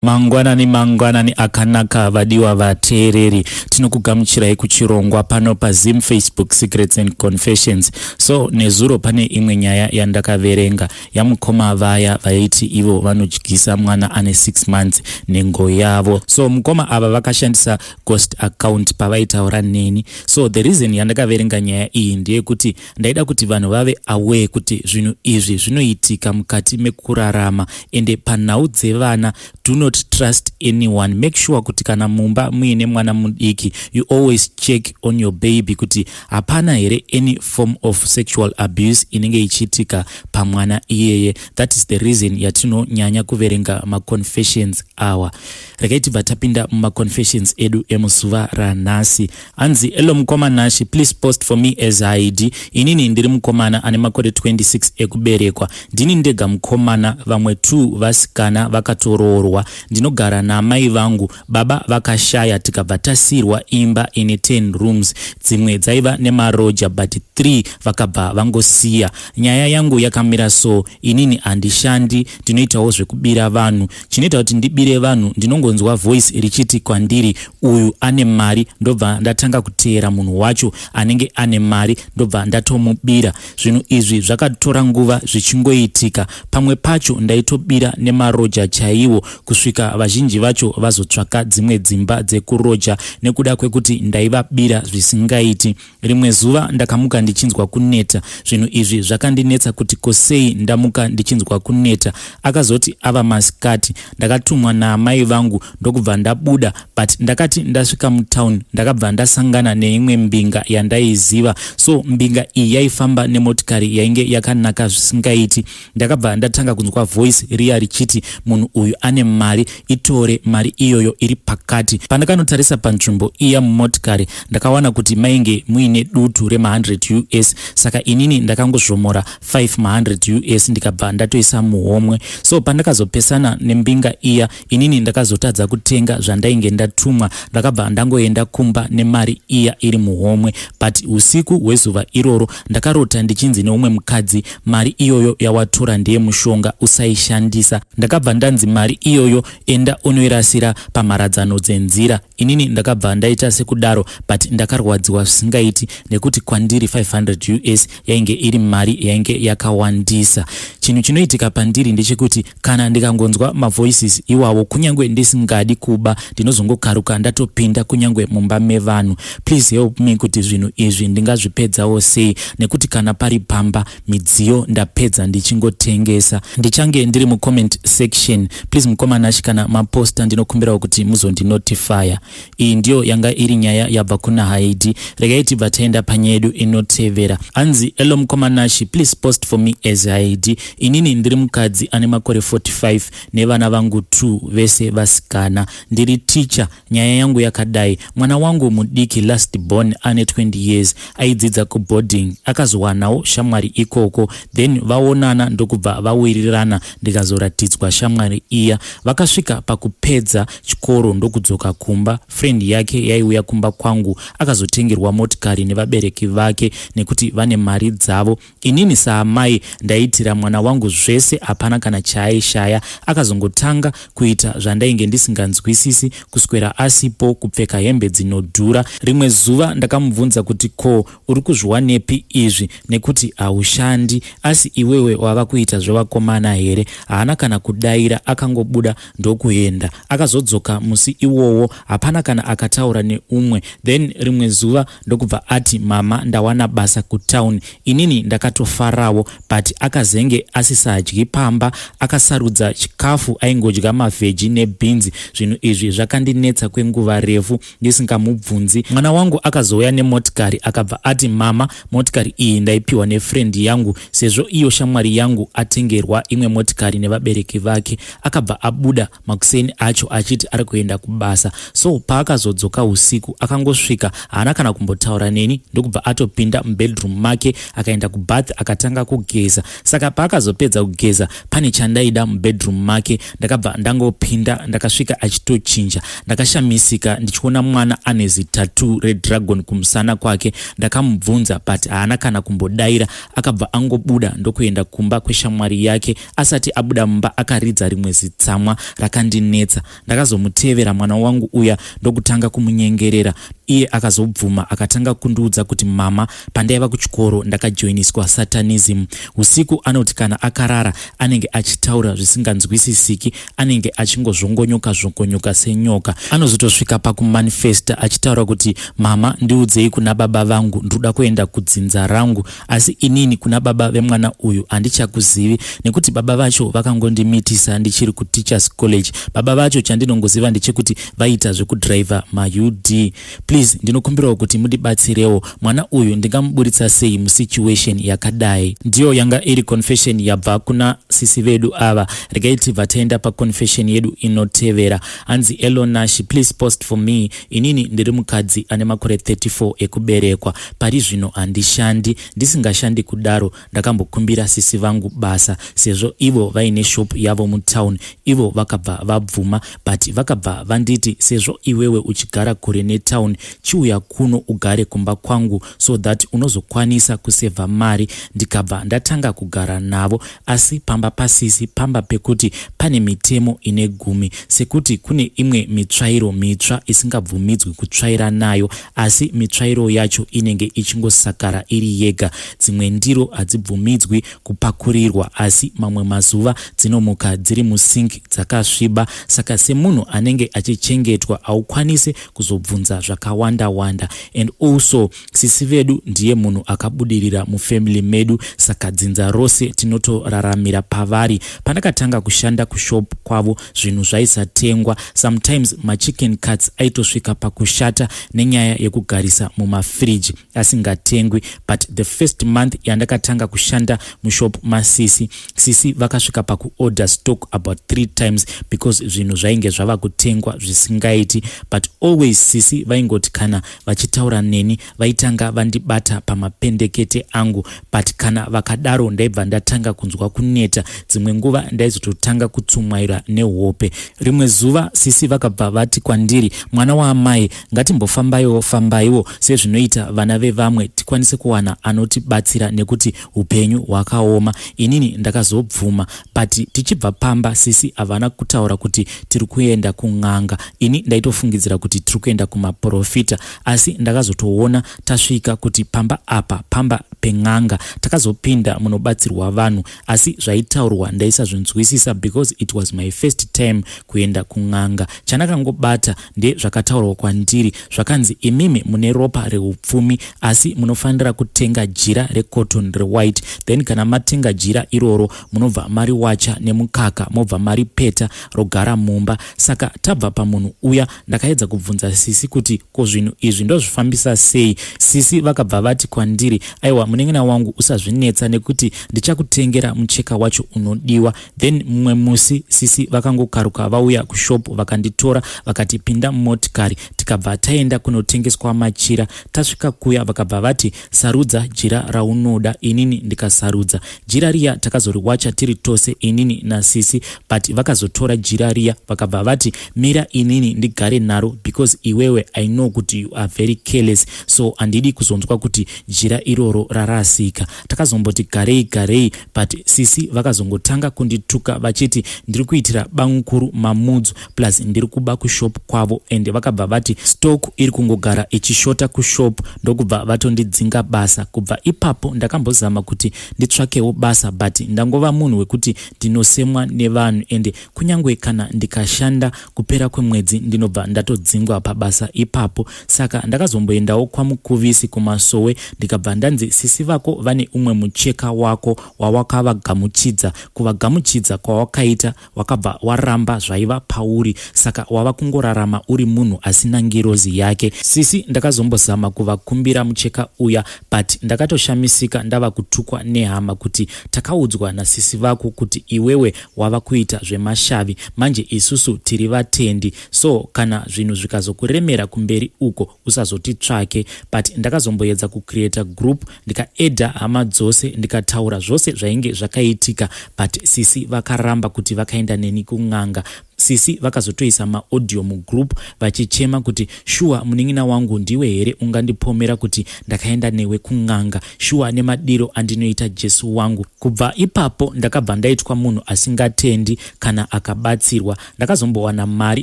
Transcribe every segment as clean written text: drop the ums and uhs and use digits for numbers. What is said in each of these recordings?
Mangwanani mangwanani akanaka vadiwa vateereri, tinokugamuchirai kuchirongwa pano paZim Facebook Secrets and Confessions. So nezuro pane imwe nyaya yandakaverenga yamukoma vaya vaiti ivo vanodyisa mwana ane 6 months nhengo yavo. So mukoma ava vakashandisa ghost account pavaitaura neni. So the reason yandakaverenga nyaya iyi ndeyekuti ndaida kuti vanhu vave aware kuti zvinhu izvi zvinoitika mukati mekurarama, ende panhau dzevana, do not trust anyone. Make sure kuti kana mumba muine mwana mudiki, you always check on your baby kuti hapana here any form of sexual abuse inenge ichiitika pamwana iyeye. That is the reason yatinonyanya kuverenga maconfessions awa. Regai tibva tapinda mumaconfessions edu emuzuva ranhasi. Hanzi, "Hello mukoma Nashi, please post for me as Haidi. Inini ndiri mukomana ane makore 26 ekuberekwa. Ndini ndega mukomana, vamwe 2 vasikana vakatoroorwa. Ndinogara naamai vangu. Baba vakashaya, tikabva tasiyirwa imba ine 10 rooms. Dzimwe dzaiva nemaroja, but 3 vakabva vangosiya. Nyaya yangu yakamira so: inini handishandi, ndinoitawo zvekubira vanhu. Chinoita kuti ndibire vanhu, ndinongonzwa voice richiti kwandiri, 'Uyu ane mari.' Ndobva ndatanga kuteera munhu wacho anenge ane mari, ndobva ndatomubira. Zvinhu izvi zvakatora nguva zvichingoitika. Pamwe pacho ndaitobira nemaroja chaiwo, kusvika vazhinji vacho vazotsvaka dzimwe dzimba dzekuroja nekuda kwekuti ndaivabira zvisingaiti. Rimwe zuva ndakamuka ndichinzwa kuneta. Zvinhu izvi zvakandinetsa kuti kosei ndamuka ndichinzwa kuneta. Akazoti ava masikati, ndakatumwa naamai vangu, ndokubva ndabuda, but ndakati ndasvika mutown, ndakabva ndasangana neimwe mbinga yandaiziva. So mbinga iyi yaifamba nemotikari yainge yakanaka zvisingaiti. Ndakabva ndatanga kunzwa voice riya richiti, 'Munhu uyu ane mari, itore mari iyoyo iri pakati.' Pandakanotarisa panzvimbo iya mumotikari, ndakawana kuti mainge muine dutu rema100 US. Saka inini ndakangozvomora 5 ma100 US, ndikabva ndatoisa muhomwe. So pandakazopesana nembinga iya, inini ndakazotadza kutenga zvandainge ndatumwa. Ndakabva ndangoenda kumba nemari iya iri muhomwe. But usiku hwezuva iroro ndakarota ndichinzi neumwe mukadzi, 'Mari iyoyo yawatora ndeyemushonga, usaishandisa.' Ndakabva ndanzi, 'Mari iyoyo enda unoirasira pamharadzano dzenzira.' Inini ndakabva ndaita sekudaro, but ndakarwadziwa zvisingaiti nekuti kwandiri 500 US yainge iri mari yainge yakawandisa. Chinhu chinoitika pandiri ndechekuti kana ndikangonzwa mavoices iwawo, kunyange ndisingadi kuba, ndinozongokaruka ndatopinda kunyange mumba mevanhu. Please help me kuti zvinhu izvi ndingazvipedzawo sei, nekuti kana pari pamba, midziyo ndapedza ndichingotengesa. Ndichange ndiri mucomment section. Please mukoma Nashi, kana maposta, ndinokumbirawo kuti muzondinotifya." Iyi ndiyo yanga iri nyaya yabva kuna Haidi. Regai tibva taenda panyaya yedu inotevera. Hanzi, "Hello mukoma Nashi, please post for me as Haidi. Inini ndiri mukadzi ane makore 45 nevana vangu 2, vese vasikana. Ndiri ticha. Nyaya yangu yakadai: mwana wangu mudiki, last born, ane 20 years, aidzidza kuboarding. Akazowanawo shamwari ikoko, then vaonana ndokubva vawirirana, ndikazoratidzwa shamwari iya. Vakasvika pakupedza chikoro ndokudzoka kumba. Friend yake yaiuya kumba kwangu. Akazotengerwa motikari nevabereki vake nekuti vane mari dzavo. Inini saamai ndaiitira mwana wangu zvese, hapana kana chaaishaya. Akazongotanga kuita zvandainge ndisinganzwisisi, kuswera asipo, kupfeka hembe dzinodhura. Rimwe zuva ndakamubvunza kuti, 'Ko uri kuzviwanepi izvi, nekuti haushandi, asi iwewe wava kuita zvevakomana here?' Haana kana kudaira, akangobuda ndokuenda. Akazodzoka musi iwowo, hapana kana akataura neumwe. Then rimwe zuva ndokubva ati, 'Mama, ndawana basa kutown.' Inini ndakatofarawo, but akazenge asisadyi pamba. Akasarudza chikafu, aingodya mavheji nebhinzi. Zvinhu izvi zvakandinetsa kwenguva refu ndisingamubvunzi. Mwana wangu akazouya nemotikari, akabva ati, 'Mama, motikari iyi ndaipiwa nefriend yangu, sezvo iyo shamwari yangu atengerwa imwe motikari nevabereki vake.' Akabva abuda makuseni acho achiti ari kuenda kubasa. So paakazodzoka usiku, akangosvika, haana kana kumbotaura neni, ndokubva atopinda mubedroom make, akaenda kubath, akatanga kugeza. Saka paakazopedza kugeza, pane chandaida mubedroom make, ndakabva ndangopinda. Ndakasvika achitochinja. Ndakashamisika ndichiona mwana ane zitattoo redragon kumusana kwake. Ndakamubvunza, but haana kana kumbodaira. Akabva angobuda ndokuenda kumba kweshamwari yake. Asati abuda mumba, akaridza rimwe zitsamwa. Rakandinetsa. Ndakazomutevera mwana wangu uya ndokutanga kumunyengerera. Iye akazobvuma, akatanga kundiudza kuti, "Mama, pandaiva kuchikoro ndakajoiniswa satanism." Usiku anoti kana akarara anenge achitaura zvisinganzwisisiki, anenge achingozvongonyoka zvongonyoka senyoka. Anozotosvika pakumanifesta achitaura kuti, "Mama, ndiudzei kuna baba vangu, ndoda kuenda kudzinza rangu." Asi inini kuna baba vemwana uyu handichakuzivi nekuti baba vacho vakangondimitisa ndichiri kuteachers college. Baba vacho chandinongoziva ndechekuti vaita zvekudhiraivha maUD. Please, ndinokumbirawo kuti mundibatsirewo. Mwana uyu ndingamuburitsa sei musituation yakadai? Ndiyo yanga iri confession yabva kuna sisi vedu ava. Regai tibva taenda paconfession yedu inotevera. Hanzi, "Elonash, please post for me. Inini ndiri mukadzi ane makore 34 ekuberekwa. Pari zvino handishandi. Ndisingashandi kudaro, ndakambokumbira sisi vangu basa sezvo ivo vaine shop yavo mutown. Ivo vakabva vabvuma, but vakabva vanditi, 'Sezvo iwewe uchigara kure netown, chiuya kuno ugare kumba kwangu so that unozokwanisa kusevha mari.' Ndikabva ndatanga kugara navo. Asi pamba pasisi pamba pekuti pane mitemo ine 10, sekuti kune imwe mitsvairo mitsva isingabvumidzwi kutsvaira nayo, asi mitsvairo yacho inenge ichingosakara iri yega. Dzimwe ndiro hadzibvumidzwi kupakurirwa, asi mamwe mazuva dzinomuka dziri musink dzakasviba. Saka semunhu anenge achichengetwa haukwanisi kuzobvunza zvakawanda wanda. And also sisi vedu ndiye munhu akabudirira mufamily medu, saka dzinza rose tinotoraramira pavari. Pandakatanga kushanda kushop kwavo, zvinhu zvaisatengwa. Sometimes machicken cuts aitosvika pakushata nenyaya yekugarisa mumafriji, asingatengwi. But the first month yandakatanga kushanda mushop masisi, sisi vakasvika pakuorder stock about three times because zvinhu zvainge zvava kutengwa zvisingaiti. But always sisi vaingoti kana vachitaura neni vaitanga vandibata pamapendekete angu, but kana vakadaro ndaibva ndatanga kunzwa kuneta. Dzimwe nguva ndaizototanga kutsumwaira nehope. Rimwe zuva sisi vakabva vati kwandiri, 'Mwana waamai, ngatimbofambaiwo fambaiwo sezvinoita vana vevamwe, tikwanise kuwana anotibatsira nekuti upenyu hwakaoma.' Inini ndakazobvuma, but tichibva pamba sisi havana kutaura kuti tiri kuenda kun'anga. Ini ndaitofungidzira kuti tiri kuenda kumaprofita, asi ndakazotoona tasvika kuti pamba apa pamba pen'anga. Takazopinda munobatsirwa vanhu, asi zvaitaurwa ndaisazvinzwisisa because it was my first time kuenda kun'anga. Chandakangobata ndezvakataurwa kwandiri. Zvakanzi, 'Imimi mune ropa reupfumi, asi munofanira kutenga jira recotton rewhite. Then kana matenga jira iroro, munobva mariwacha nemukaka, mobva maripeta, rogara mumba.' Saka tabva pamunhu uya, ndakaedza kubvunza sisi kuti ko zvinhu izvi ndozvifambisa sei. Sisi vakabva vati kwandiri, 'Aiwa munengena wangu, usazvinetsa nekuti ndichakutengera mucheka wacho unodiwa.' Then mumwe musi sisi vakangokaruka vauya kushop, vakanditora, vakati pinda mumotikari, tikabva taenda kunotengeswa machira. Tasvika kuya vakabva vati, 'Sarudza jira raunoda.' Inini ndikasarudza jira riya. Takazoriwacha tiri tose, inini nasisi, but vakazotora jira riya, vakabva vati, 'Mira inini ndigare naro because iwewe I know kuti you are very careless, so handidi kuzonzwa kuti jira iroro rarasika.' Takazomboti garei garei, but sisi vakazongotanga kundituka vachiti ndiri kuitira bamukuru mamudzu, plus ndiri kuba kushop kwavo, and vakabva vati stock iri kungogara ichishota kushop, ndokubva vatondidzinga basa. Kubva ipapo ndakambozama kuti nditsvakewo basa, but ndangova munhu wekuti ndinosemwa nevanhu, ende kunyange kana ndikashanda, kupera kwemwedzi ndinobva ndatodzingwa pabasa ipapo. Saka ndakazomboendawo kwamukuvisi kumasowe, ndikabva ndanzi, 'Sisi vako vane umwe mucheka wako wawakavagamuchidza. Kuvagamuchidza kwawakaita, wakabva waramba zvaiva pauri, saka wava kungorarama uri munhu asina ngirozi yake.' Sisi ndakazombozama kuvakumbira mucheka uya, but ndakatoshamisika ndava kutukwa nehama kuti, 'Takaudzwa nasisi vako kuti iwewe wava kuita zvemashavi. Manje isusu tiri vatendi, so kana zvinhu zvikazokuremera kumberi uko usazotitsvake.' But ndakazomboedza kucreata group, ndikaedha hama dzose, ndikataura zvose zvainge zvakaitika, but sisi vakaramba kuti vakaenda neni kun'anga. Sisi vakazotoisa maaudio mugroup vachichema kuti shuwa munin'ina wangu ndiwe here ungandipomera kuti ndakaenda newe kun'anga, shuwa nemadiro andinoita Jesu wangu. Kubva ipapo ndakabva ndaitwa munhu asingatendi kana akabatsirwa. Ndakazombowana mari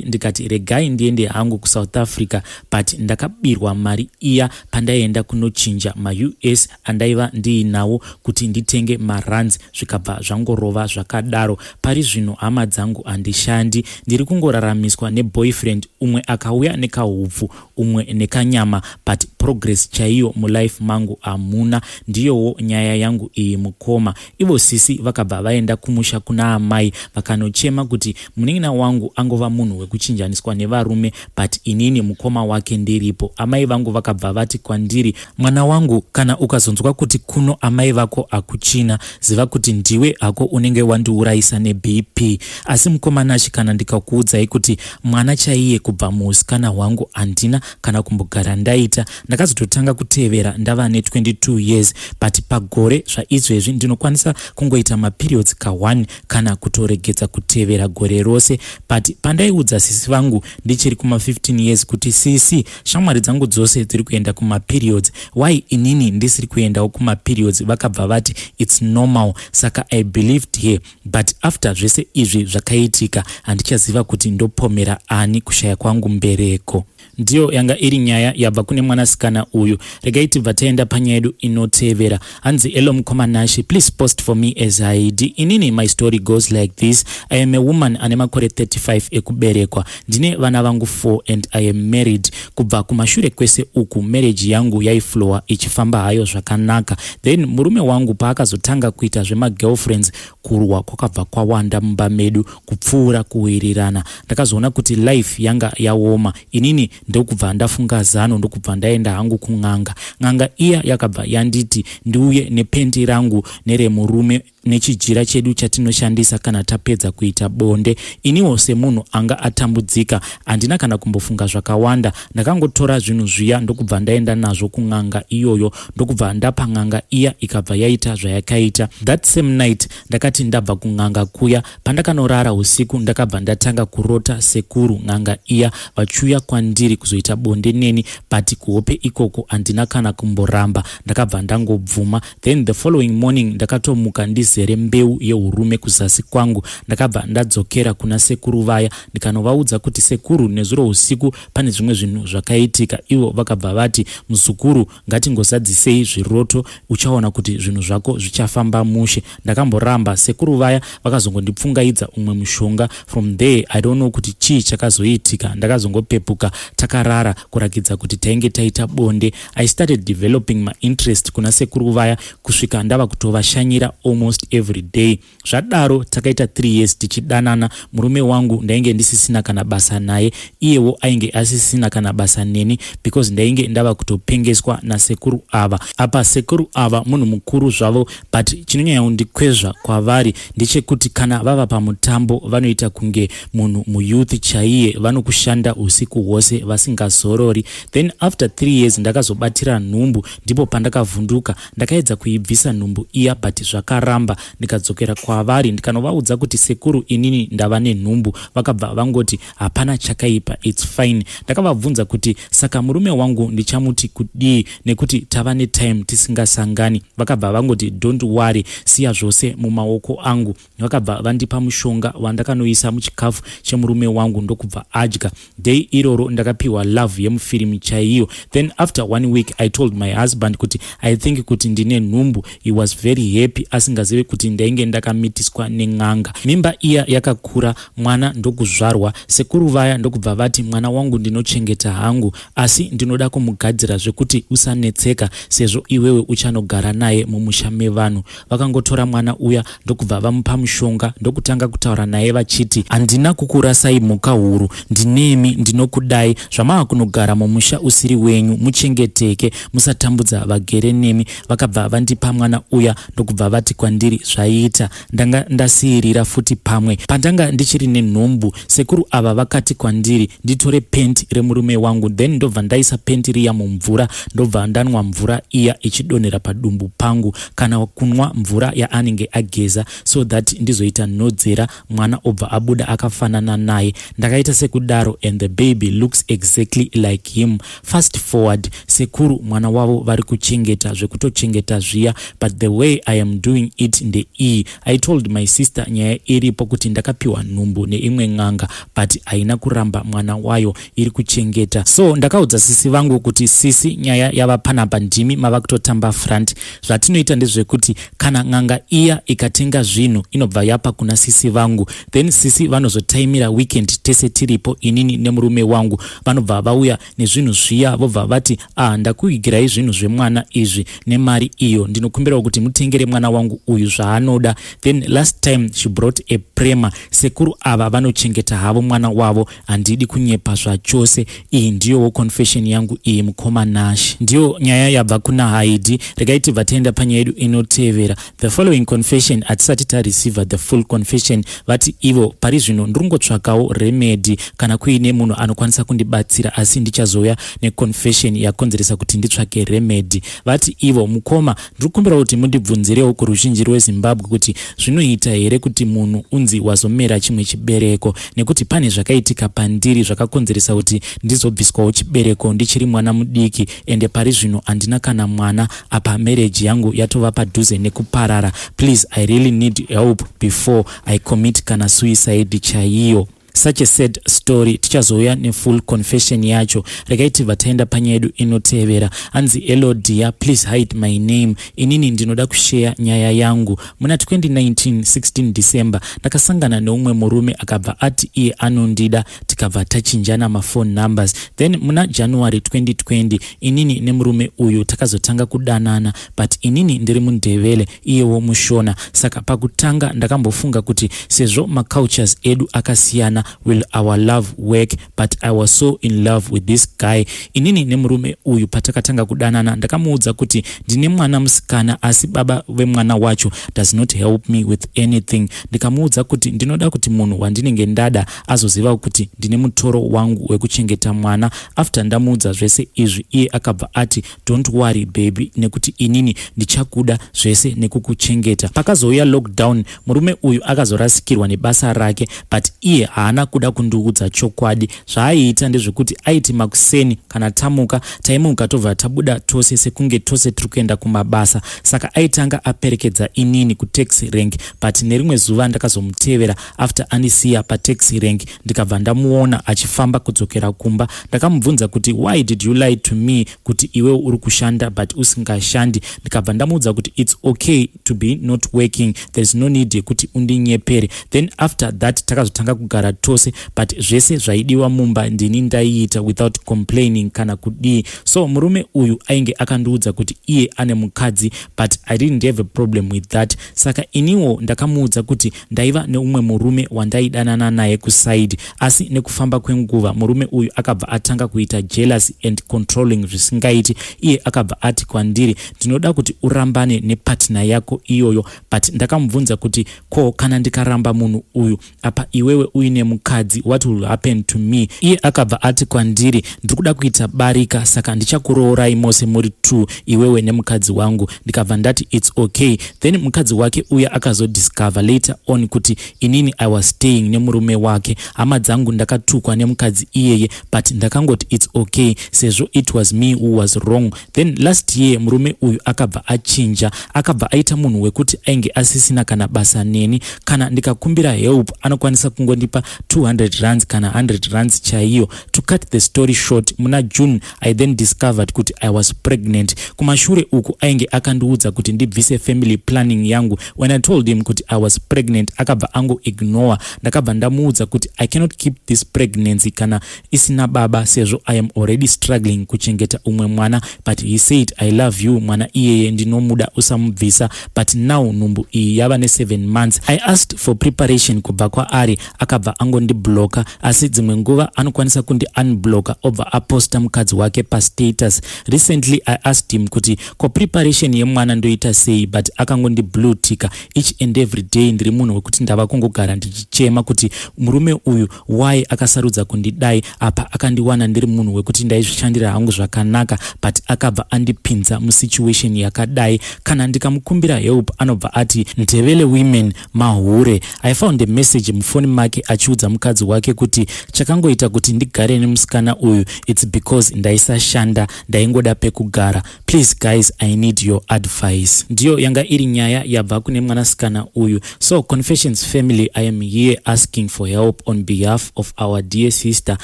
ndikati regai ndiende hangu kuSouth Africa, but ndakabirwa mari iya pandaienda kunochinja maUS andaiva ndiinawo kuti nditenge marands, zvikabva zvangorova zvakadaro. Pari zvino hama dzangu handishandi, ndiri kungoraramiswa neboyfriend, umwe akauya nekahupfu, umwe nekanyama, but progress chaiyo mulife mangu hamuna. Ndiyowo nyaya yangu iyi mukoma. Ivo sisi vakabva vaenda kumusha kuna amai vakanochema kuti munin'ina wangu angova munhu wekuchinjaniswa nevarume, but inini mukoma wake ndiripo. Amai vangu vakabva vati kwandiri, mwana wangu, kana ukazonzwa kuti kuno amai vako hakuchina, ziva kuti ndiwe hako unenge wandiurayisa neBP. Asi mukoma Nashi, kana ndikakuudzai kuti mwana chaiye kubva muusikana hwangu handina kana kumbogara ndaita. Ndakazototanga kutevera ndava ne22 years, but pagore zvaizvezvi ndinokwanisa kungoita maperiods ka1 kana kutoregedza kutevera gore rose. But pandaiudza sisi vangu ndichiri kuma15 years kuti sisi, shamwari dzangu dzose dziri kuenda kumaperiods, why inini ndisiri kuendawo kumaperiods, vakabva vati it's normal. Saka I believed her, but after zvese izvi zvakaitika handichaziva kuti ndopomera ani kushaya kwangu mbereko. Ndiyo yanga iri nyaya yabva kune mwanasikana uyu. Regai tibva taenda panyaya yedu inotevera. Hanzi, "Hello mukoma Nashi, please post for me as id. Inini my story goes like this. I am a woman ane makore 35 ekuberekwa. Ndine vana vangu 4 and I am married. Kubva kumashure kwese uku marriage yangu yaiflowa ichifamba hayo zvakanaka. Then murume wangu paakazotanga kuita zvemagirlfriends, kurwa kwakabva kwawanda mumba medu kupfuura kuwirirana. Ndakazoona kuti life yanga yaoma. Inini ndokubva ndafunga zano, ndokubva ndaenda hangu kun'anga. N'anga iya yakabva yanditi ndiuye nependi rangu neremurume nechijira chedu chatinoshandisa kana tapedza kuita bonde. Iniwo semunhu anga atambudzika handina kana kumbofunga zvakawanda. Ndakangotora zvinhu zviya ndokubva ndaenda nazvo kun'anga iyoyo, ndokubva ndapa n'anga iya, ikabva yaita zvayakaita. That same night ndakati ndabva kun'anga kuya, pandakanorara usiku ndakabva ndatanga kurota sekuru n'anga iya vachiuya kwandiri kuzoita bonde neni, but kuhope ikoko handina kana kumboramba, ndakabva ndangobvuma. Then the following morning ndakatomuka ndizere mbeu yeurume kuzasi kwangu. Ndakabva ndadzokera kuna sekuru vaya ndikanovaudza kuti sekuru, nezuro usiku pane zvimwe zvinhu zvakaitika. Ivo vakabva vati, muzukuru, ngatingozadzisei zviroto, uchaona kuti zvinhu zvako zvichafamba mushe. Ndakamboramba. Sekuru vaya vakazongondipfungaidza umwe mushonga. From there I don't know kuti chii chakazoitika. Ndakazongopepuka takarara kurakidza kuti tainge taita bonde. I started developing mainterest kuna sekuru vaya kusvika ndava kutovashanyira almost every day. Zvadaro takaita 3 years tichidanana. Murume wangu ndainge ndisisina kana basa naye, iyewo ainge asisina kana basa neni because ndainge ndava kutopengeswa nasekuru ava. Apa sekuru ava munhu mukuru zvavo, but chinonyanya kundikwezva kwavari ndechekuti kana vava pamutambo vanoita kunge munhu muyouth chaiye, vanokushanda usiku hwose vasingazorori. Then after 3 years ndakazobatira nhumbu. Ndipo pandakavhunduka. Ndakaedza kuibvisa nhumbu iya, but zvakaramba. Ndikadzokera kwavari ndikanovaudza kuti sekuru, inini ndava nenhumbu. Vakabva vangoti hapana chakaipa, it's fine. Ndakavabvunza kuti saka murume wangu ndichamuti kudii nekuti tava netime tisingasangani. Vakabva vangoti don't worry, siya zvose mumaoko angu. Vakabva vandipa mushonga wandakanoisa muchikafu chemurume wangu, ndokubva adya. Day iroro ndakapiwa love yemufirimu chaiyo. Then after one week I told my husband kuti I think kuti ndine nhumbu. He was very happy, asingazivi kuti ndainge ndakamitiswa nen'anga. Mimba iya yakakura, mwana ndokuzvarwa. Sekuru vaya ndokubva vati mwana wangu ndinochengeta hangu, asi ndinoda kumugadzira zvekuti usanetseka sezvo iwewe uchanogara naye mumusha mevanhu. Vakangotora mwana uya ndokubva vamupa mushonga, ndokutanga kutaura naye vachiti, handina kukurasai mhuka huru, ndinemi, ndinokudai. Zvamava kunogara mumusha usiri wenyu, muchengeteke, musatambudza vagere nemi. Vakabva vandipa mwana uya ndokubva vati kwandiri kwandiri zvaita. Ndanga ndasiirira futi pamwe pandanga ndichiri nenhumbu. Sekuru ava vakati kwandiri nditore penti remurume wangu, then ndobva ndaisa penti riya mumvura, ndobva ndanwa mvura iya ichidonhera padumbu pangu, kana kunwa mvura yaanenge ageza, so that ndizoita nhodzera, mwana obva abuda akafanana naye. Ndakaita sekudaro and the baby looks exactly like him. Fast forward, sekuru mwana wavo vari kuchengeta zvekutochengeta zviya, but the way I am doing it ndeiyi: I told my sister nyaya iripo kuti ndakapiwa nhumbu neimwe n'anga, but haina kuramba mwana wayo, iri kuchengeta. So ndakaudza sisi vangu kuti, "Sisi, nyaya yava panapa, ndimi mava kutotamba front. Zvatinoita ndezvekuti kana n'anga iya ikatenga zvinhu, inobva yapa kuna sisi vangu, then sisi vanozotaimira weekend tese tiripo, inini nemurume wangu. Vanobva vauya nezvinhu zviya, vobva vati, 'Ah, ndakuigirai zvinhu zvemwana izvi nemari iyo. Ndinokumbirawo kuti mutengere mwana wangu uyu zvaanoda.' Then last time she brought a prema. Sekuru ava vanochengeta havo mwana wavo, handidi kunyepa zvachose." Iyi ndiyowo confession yangu iyi, mukoma Nash. Ndiyo nyaya yabva kuna Haidi. Regai tibva taenda panyaya yedu inotevera. The following confession, hatisati tareceiva the full confession. Vati ivo, "Pari zvino ndiringotsvakawo remedy kana kuine munhu anokwanisa kundibatsira, asi ndichazouya neconfession yakonzeresa kuti nditsvake remedy." Vati ivo, "Mukoma, ndiri kukumbira kuti mundibvunzirewo kuruzhinji rweZimbabwe kuti zvinoita here kuti munhu unzi wazomera chimwe chibereko, nekuti pane zvakaitika pandiri zvakakonzeresa kuti ndizobviswawo chibereko ndichiri mwana mudiki, ende pari zvino handina kana mwana. Apa marriage yangu yatova padhuze nekuparara. Please, I really need help before I commit kana suicide chaiyo." Such a sad story. Tichazouya nefull confession yacho. Regai tibva taenda panyaya yedu inotevera. Anzi, "Hello dear, please hide my name. Inini ndinoda kusheya nyaya yangu. Muna 2019 16 December ndakasangana neumwe murume, akabva ati iye anondida, tikabva tachinjana maphone numbers. Then muna January 2020 inini nemurume uyu takazotanga kudanana, but inini ndiri muNdevele, iyewo muShona. Saka pakutanga ndakambofunga kuti sezvo macultures edu akasiyana, will our love work? But I was so in love with this guy. Inini nemurume uyu patakatanga kudanana, ndakamuudza kuti ndine mwana musikana, asi baba vemwana wacho does not help me with anything. Ndikamuudza kuti ndinoda kuti munhu wandinenge ndada azoziva kuti ndine mutoro wangu wekuchengeta mwana. After ndamuudza zvese izvi, iye akabva ati, 'Don't worry baby, nekuti inini ndichakuda zvese nekukuchengeta.' Pakazouya lockdown, murume uyu akazorasikirwa nebasa rake, but iye haana kuda kundiudza chokwadi. Zvaaiita ndezvekuti aiti makuseni kana tamuka, taimuka tobva tabuda tose sekunge tose tiri kuenda kumabasa. Saka aitanga aperekedza inini kutaxi rank, but nerimwe zuva ndakazomutevera after andisiya pataxi rank, ndikabva ndamuona achifamba kudzokera kumba. Ndakamubvunza kuti, 'Why did you lie to me kuti iwewe uri kushanda but usingashandi?' Ndikabva ndamuudza kuti, 'It's okay to be not working, there is no need yekuti undinyepere.' Then after that takazotanga kugara tose, but zvese zvaidiwa mumba ndini ndaiita without complaining kana kudii. So murume uyu ainge akandiudza kuti iye ane mukadzi, but I didn't have a problem with that. Saka iniwo ndakamuudza kuti ndaiva neumwe murume wandaidanana naye kuside. Asi nekufamba kwenguva murume uyu akabva atanga kuita jealous and controlling zvisingaiti. Iye akabva ati kwandiri, 'Ndinoda kuti urambane nepartner yako iyoyo.' But ndakamubvunza kuti, 'Ko kana ndikaramba munhu uyu, apa iwewe uine mukadzi, what will happen to me?' Iye akabva ati kwandiri, 'Ndiri kuda kuita barika, saka ndichakuroorai mose muri two, iwewe nemukadzi wangu.' Ndikabva ndati, 'It's okay.' Then mukadzi wake uya akazodiscover later on kuti inini I was staying nemurume wake. Hama dzangu, ndakatukwa nemukadzi iyeye, but ndakangoti it's okay sezvo it was me who was wrong. Then last year murume uyu akabva achinja, akabva aita munhu wekuti ainge asisina kana basa neni. Kana ndikakumbira help, anokwanisa kungondipa 200 rands kana 100 rands chaiyo. To cut the story short, muna June I then discovered kuti I was pregnant. Kumashure uku ainge akandiudza kuti ndibvise family planning yangu. When I told him kuti I was pregnant, akabva angoignore. Ndakabva ndamuudza kuti I cannot keep this pregnancy kana isina baba, sezvo I am already struggling kuchengeta umwe mwana. But he said, 'I love you, mwana iyeye ndinomuda, usamubvisa.' But now nhumbu iyi yava ne7 months. I asked for preparation kubva kwaari, akabva angondibloka. Asi dzimwe nguva anokwanisa kundi unblocka, obva aposta mukadzi wake pastatus. Recently I asked him kuti ko preparation yemwana ndoita sei, but akangondi blue ticka each and every day. Ndiri munhu wekuti ndava kungogara ndichichema kuti murume uyu why akasarudza kundidai. Apa akandiwana ndiri munhu wekuti ndaizvishandira hangu zvakanaka, but akabva andipinza musituation yakadai. Kana ndikamukumbira help, anobva ati Ndebele women mahure. I found a message mufoni make achiudza mukadzi wake kuti chakangoita kuti ndigare nemusikana uyu, it's because ndaisashanda, ndaingoda pekugara. Please guys, I need your advice. Ndiyo yanga iri nyaya yabva kune mwanasikana uyu. So Confessions family, I am here asking for help on behalf of our dear sister.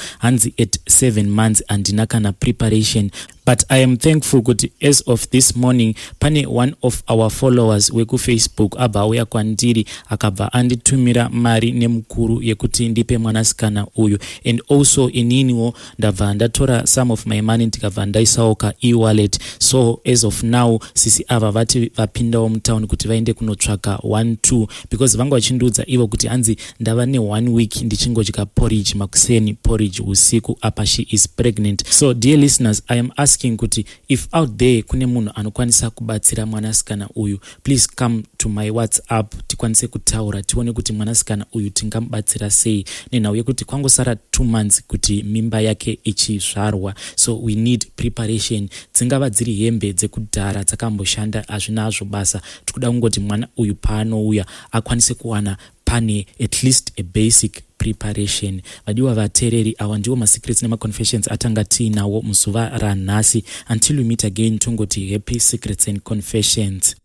Hanzi at 7 months handina kana preparation, but I am thankful kuti as of this morning pane one of our followers wekuFacebook abva auya kwandiri, akabva anditumira mari nemukuru yekuti ndipe mwanasikana uyu. And also ininiwo ndabva ndatora some of my money, ndikabva ndaisawo kae-wallet. So as of now sisi ava vati vapindawo mutown kuti vaende kunotsvaka 1 2, because vanga vachindiudza ivo kuti hanzi ndava ne1 week ndichingodya porridge makuseni, porridge usiku. Apa she is pregnant. So dear listeners, I am asking kuti if out there kune munhu anokwanisa kubatsira mwanasikana uyu, please come to my WhatsApp, tikwanise kutaura, tione kuti mwanasikana uyu tingamubatsira sei, nenhau yekuti kwangosara 2 months kuti mimba yake ichizvarwa. So we need preparation, dzingava dziri hembe dzekudhara dzakamboshanda, hazvinazvo basa. Tikuda kungoti mwana uyu paanouya akwanise kuwana pane at least a basic preparation. Vadiwa vateereri, awa ndiwo masecrets nemaconfessions atanga tiinawo muzuva ranhasi. Until we meet again, tongoti happy secrets and confessions.